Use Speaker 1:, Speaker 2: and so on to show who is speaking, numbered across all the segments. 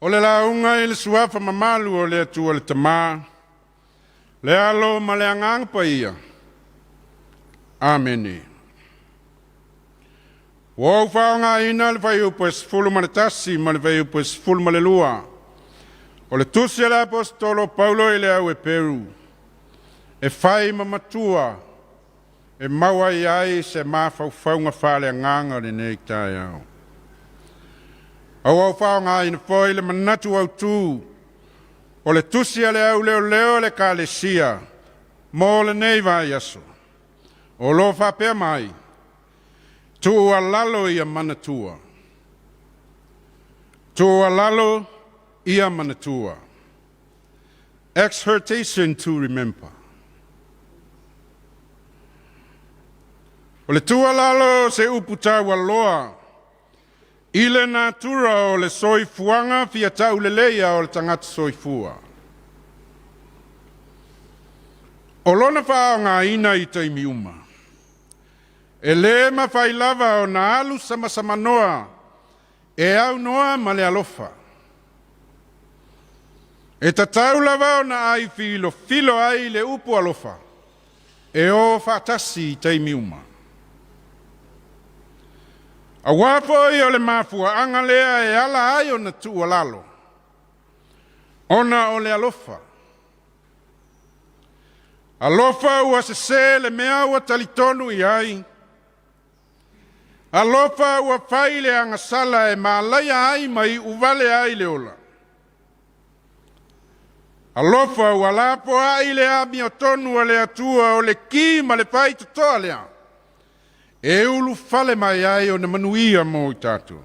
Speaker 1: O le lauga i le suafa mamalu o le Atua le Tama, le Alo ma le Agaga Paia. Amene. Ua ou faaaogaina le fuaiupu e 11 ma le fuaiupu e 12 o le Tusi a le Aposetolo o Paulo i le au Eperu e fai ma matua e maua ai se mafaufauga faaleagaga o lenei taeao. A ua ou faaaogaina foi le manatu autu o le tusi a le au leoleo o le Ekalesia mo lenei vaiaso, o lo o faapea mai, tuualalo ia manatua. Tuualalo ia manatua. Exhortation to remember. O le tuualalo o se upu taualoa i le natura o le soifuaga fia tauleleia o le tagata soifua. O lona faaaogaina i taimi uma, e le mafai lava ona alu samasamanoa e aunoa ma le alofa. E tatau lava ona ai filofilo ai le upu alofa e o faatasi i taimi uma. Auā foi o le mafuaaga lea e ala ai ona tuualalo, ona o le alofa. Alofa ua sese le mea ua talitonu i ai. Alofa ua fai le agasala e malaia ai ma iuvale ai le ola. Alofa ua lapoai le amiotonu a le Atua o le ki ma le faitotoa lea e ulufale mai ai ona manuia mo i tatou.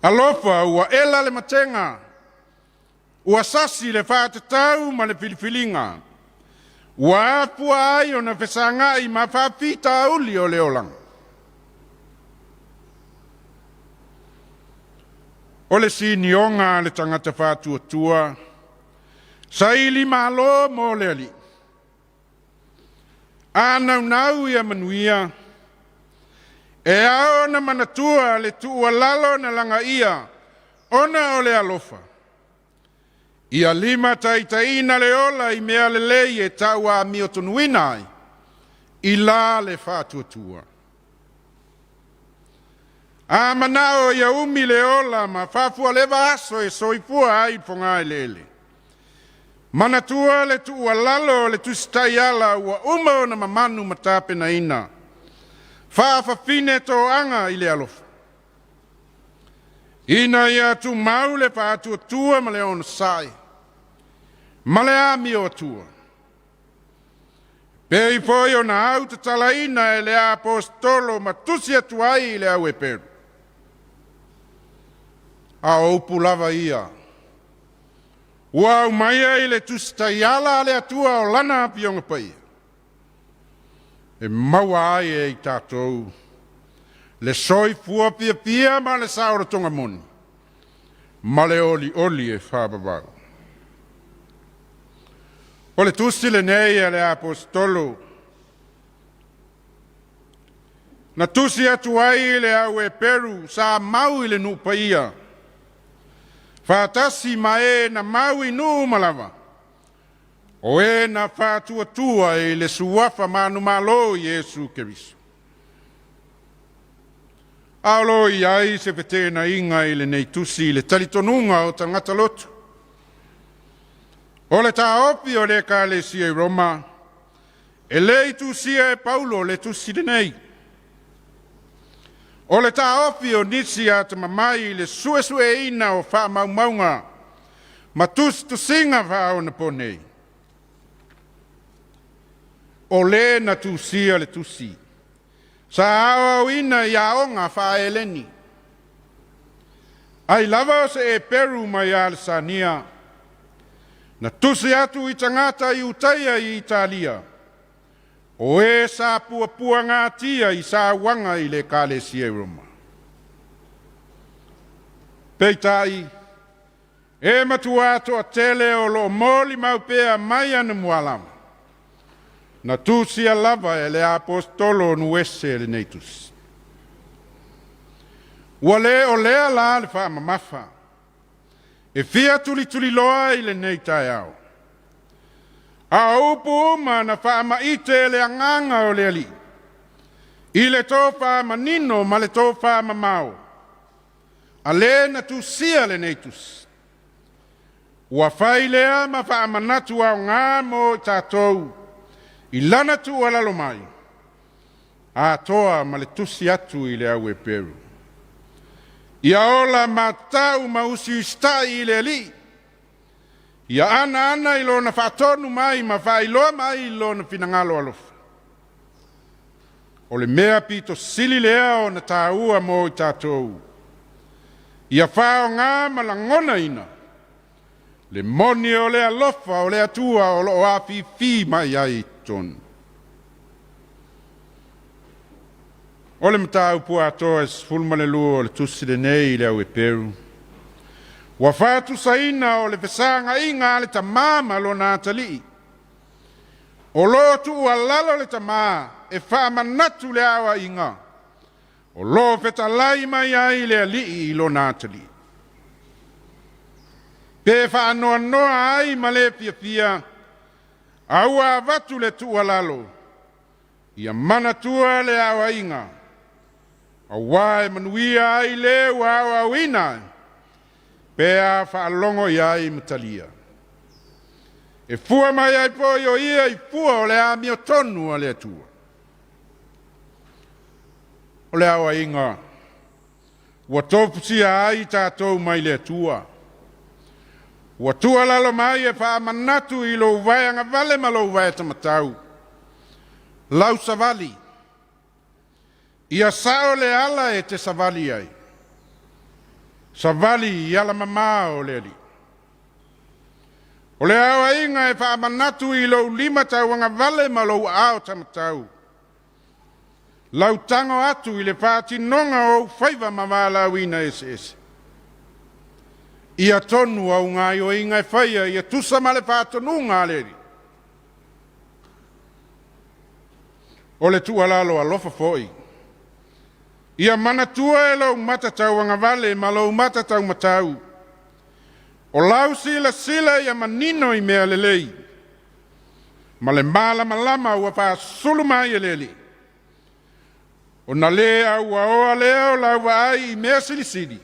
Speaker 1: Alofa ua ela le matega, ua sasi le faatatau ma le filifiliga, ua afua ai ona fesagai ma faafitauli o le olaga. O le sinioga a le tagata faatuatua, saili malo mo le alii. A naunau ia manuia, e ao ona manatua le tuualalo na lagaia ona o le alofa. Ia limataitaiina le ola i mea lelei e tauamiotonuina ai, i la le faatuatua. A manao ia umi le ola ma faafualeva aso e soifua ai i fogaeleele, manatua le tuualalo o le Tusi Taiala ua uma ona mamanu ma tapenaina, faafafine toaga i le alofa, ina ia tumau le faatuatua ma le onosai, ma le amio atua. Pei foi ona autatalaina e le Aposetolo ma tusi atu ai i le au Eperu. A o upu lava ia, ua aumaia i le Tusi Taiala a le Atua o lana Afioga Paia, e maua ai e i tatou le soifua fiafia ma le saolotoga moni, ma le olioli e faavavau. O le tusi lenei a le Aposetolo na tusi atu ai i le au Eperu sa mau i le nuu paia, faatasi ma e na mau i nuu uma lava, o e na faatuatua i le suafa manumalo o Iesu Keriso. A o lo o i ai se feteenaiga i lenei tusi i le talitonuga o tagata lotu. O le taofi o le Ekalesia i Roma, e le i tusia e Paulo le tusi lenei. O le taofi o nisi atamamai i le suesueina o faamaumauga ma tusitusiga faaonaponei, o le na tusia le tusi, sa aoaoina i aoga faa-Eleni, ai lava o se Eperu mai Alesania, na tusi atu i tagata Iutaia i Italia, o e sa puapuagatia i sauaga i le Ekalesia i Roma. Peitai, e matua toatele o lo o molimau pea mai anamua lava, na tusia lava e le Aposetolo o Nuese lenei tusi. Ua le o lea la le faamamafa e fia tulituliloa i lenei taeao. A o upu uma na faamaite e le agaga o le Alii i le tofa manino ma le tofa mamao, a le na tusia lenei tusi, ua fai lea ma faamanatu aoga mo i tatou i lana tuualalo mai, atoa ma le tusi atu i le au Eperu. Ia ola matau ma usiusitai i le Alii, ia ana i lona faatonu mai ma faailoa mai i lona finagalo alofa. O le mea pito sili lea ona taua mo i tatou, ia faaaoga ma lagonaina le moni o le alofa o le Atua o lo o afifi mai ai i totonu. O le mataupu atoa e 12 o le tusi lenei i le au Eperu, ua faatusaina o le fesagaiga a le tamā ma lona atalii. O lo o tuualalo le tamā e faamanatu le aoaiga o lo o fetalai mai ai le alii i lona atalii. Pe faanoanoa ai ma le fiafia, a ua avatu le tuualalo, ia manatua le aoaiga, auā e manuia ai le ua aoaoina pe a faalogo i ai ma talia. E fua mai ai foi o ia i fua o le amiotonu a le Atua. O le aoaiga ua tofusia ai tatou mai le Atua. Ua tuualalo mai e faamanatu i lou vae agavale ma lou vae taumatau, lau savali, ia sao le ala e te savali ai, savali i alamamao o le Alii. O le aoaiga e faamanatu i lou lima tauagavale ma lou aao taumatau, lau tago atu i le faatinoga o ou faiva ma valaauina eseese. Ia tonu au gaoioiga e faia ia tusa ma le faatonuga a le Alii. O le tuualalo alofa foi, ia manatua e lou mata tauagavale ma lou mata taumatau, o lau silasila ia manino i mea lelei, ma le malamalama ua faasulu mai e le Alii, ona le auaoa lea o lau vaai i mea silisili,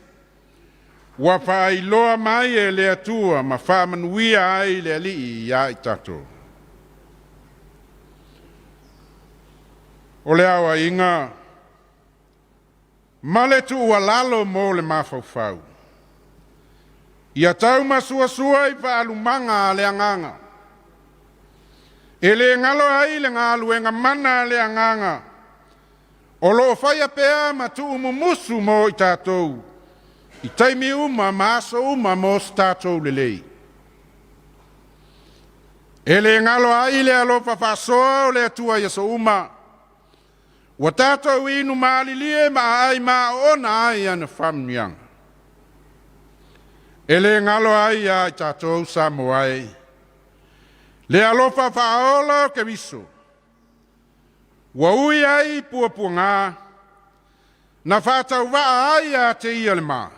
Speaker 1: ua faailoa mai e le Atua ma faamanuia ai le Alii ia i tatou. O le aoaiga ma le tuualalo mo le mafaufau, ia taumasuasua i faalumaga a le agaga, e le galo ai le galuega mana a le agaga o lo o faia pea ma tuumumusu mo i tatou i taimi uma ma aso uma mo se tatou lelei. E le galo ai le alofa faasoa o le Atua i aso uma, ua tatou inu malilie ma aai maoona ai ana faamanuiaga. E le galo ai ia i tatou Samoa e le alofa faaola o Keriso, ua ui ai i puapuaga na faatauvaa ai ia te ia le ma,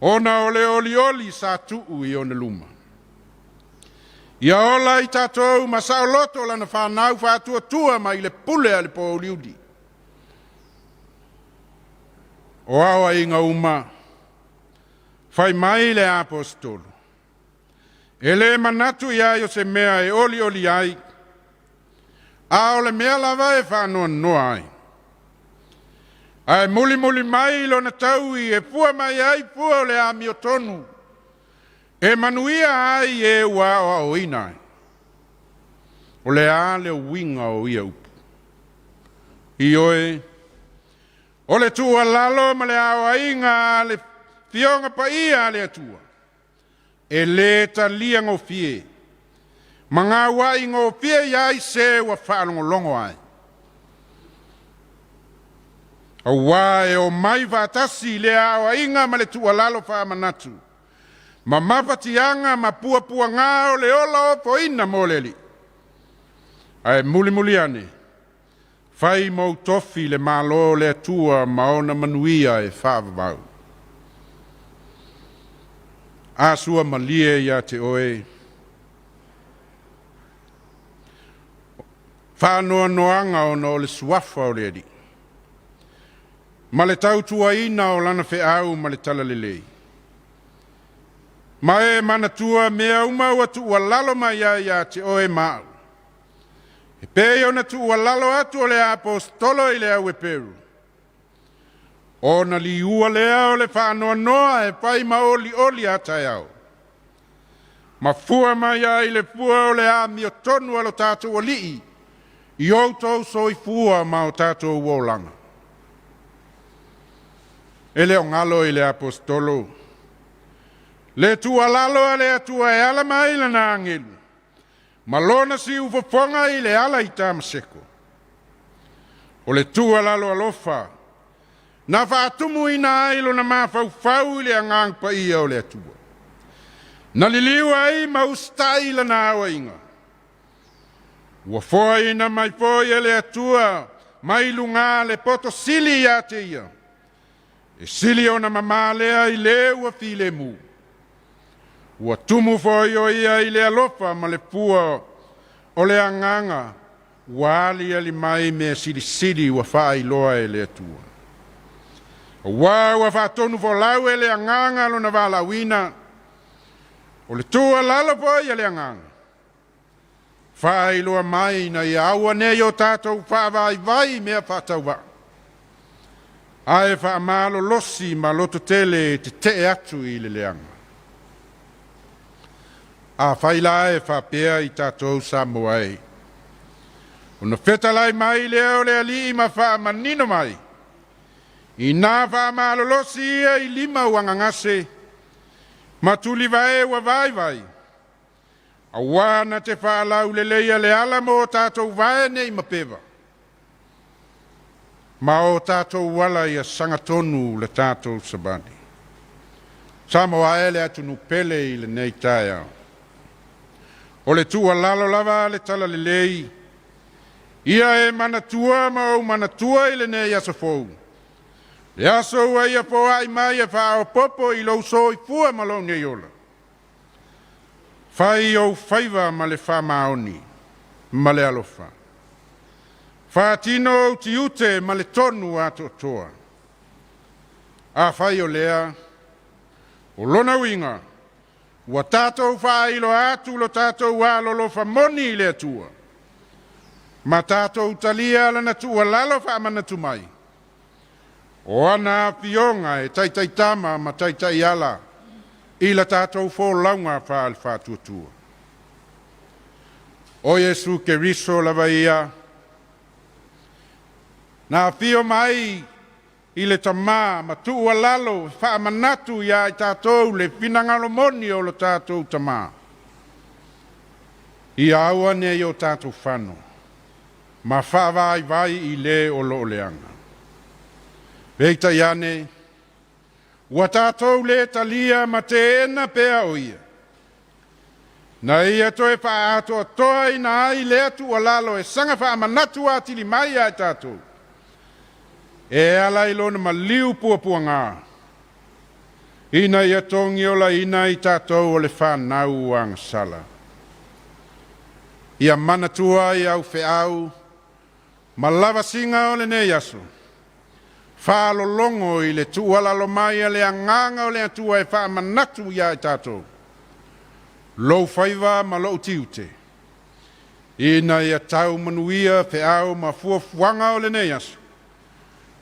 Speaker 1: ona o le olioli sa tuu i ona luma. Ia ola i tatou ma saoloto lana fanau faatuatua mai le pule a le pouli. O aoaiga uma, fai mai le aposetolo, e le manatu i ai o se mea e olioli ai, a o le mea lava e faanoanoa ai. Ae mulimuli mai lona taui e fua mai ai fua o le amiotonu, e manuia ai e ua aoaoina ai. O le a le uiga o ia upu? Ioe, o le tuualalo ma le aoaiga a le Afioga Paia a le Atua, e le talia gofie, ma gauai gofie i ai se ua faalogologo ai. Auā e omai faatasi le aoaiga ma le tuualalo faamanatu, ma mafatiaga ma puapuaga o le ola ofoina mo le Alii. Ae mulimuli ane, Fai ma ou tofi le Malo o le Atua ma ona manuia e faavavau. A sua malie ia te oe, faanoanoaga ona o le suafa o le Alii, ma le tautuaina o lana feau ma le talalelei. Ma e manatua mea uma ua tuualalo mai ai ia te oe ma au, e pei ona tuualalo atu o le Aposetolo i le au Eperu, ona liua lea o le faanoanoa e fai ma olioli a taeao, ma fua mai ai le fua o le amiotonu a lo tatou Alii i outou soifua ma o tatou olaga. E le o galo i le Aposetolo le tuualalo a le Atua e ala mai lana agelu ma lona siufofoga i le ala i Tamaseko. O le tuualalo alofa na faatumuina ai lona mafaufau i le agaga paia o le Atua. Na liliu ai ma usitai lana aoaiga. Ua foaina mai foi e le Atua mai luga le poto sili ia te ia, e sili ona mamā lea i le ua filemu. Ua tumu foi o ia i le alofa ma le fua o le agaga ua aliali mai mea silisili ua faailoa e le Atua. Auā ua faatonufolau e le agaga lona valaauina, o le tuualalo foi a le agaga, faailoa mai ina ia aua ne i o tatou faavaivai i mea faatauvaa, ae faamalolosi ma lototele e tetee atu i le leaga. Afai la e faapea i tatou Samoa e, ona fetalai mai lea o le Alii ma faamanino mai, ina faamalolosi ia i lima ua gagase, ma tulivae ua vaivai, auā na te faalauleleia le ala mo o tatou vae ne i mapeva, ma o tatou ala ia sagatonu le tatou savali. Samoa e le atunuu pele i lenei taeao. O le tuualalo lava a le Talalelei, ia e manatua ma ou manatua i lenei aso fou, le aso ua ia foai mai e faaopoopo i lou soifua ma lou nei ola. Fai ou faiva ma le faamaoni ma le alofa. Faatino ou tiute ma le tonu atoatoa. Afai o lea, o lona uiga, ua tatou faailoa atu lo tatou alolofa moni i le Atua, ma tatou talia lana tuualalo faamanatu mai, o ana afioga e taitaitama ma taitaiala i la tatou folauga faale-faatuatua. O Iesu Keriso lava ia, na afio mai i le Tamā ma tuualalo faamanatu iā i tatou le finagalo moni o lo tatou Tamā. Ia aua ne i o tatou fano ma faavaivai i le o lo o leaga. Peitai ane, ua tatou le talia ma teena pea o ia. Na ia toe faaatoatoaina ai lea tuualalo e saga faamanatu atili mai ia i tatou, e ala i lona maliu puapuagā, ina ia togiolaina i tatou o le fanau agasala. Ia manatua i au feau ma lavasiga o lenei aso, faalologo i le tuualalo mai a le agaga o le Atua e faamanatu iā i tatou, lou faiva ma lou tiute, ina ia tau manuia feau ma fuafuaga o lenei aso,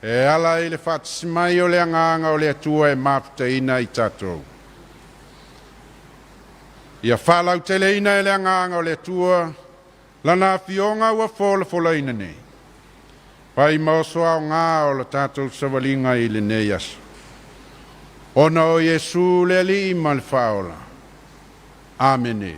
Speaker 1: e ala i le faatasi mai o le agaga o le Atua e mafutaina i tatou. Ia faalauteleina e le agaga o le Atua lana afioga ua folafolaina nei, fai ma oso aoga o le tatou savaliga i lenei aso. Ona o Iesu le Alii ma le Faaola. Amene.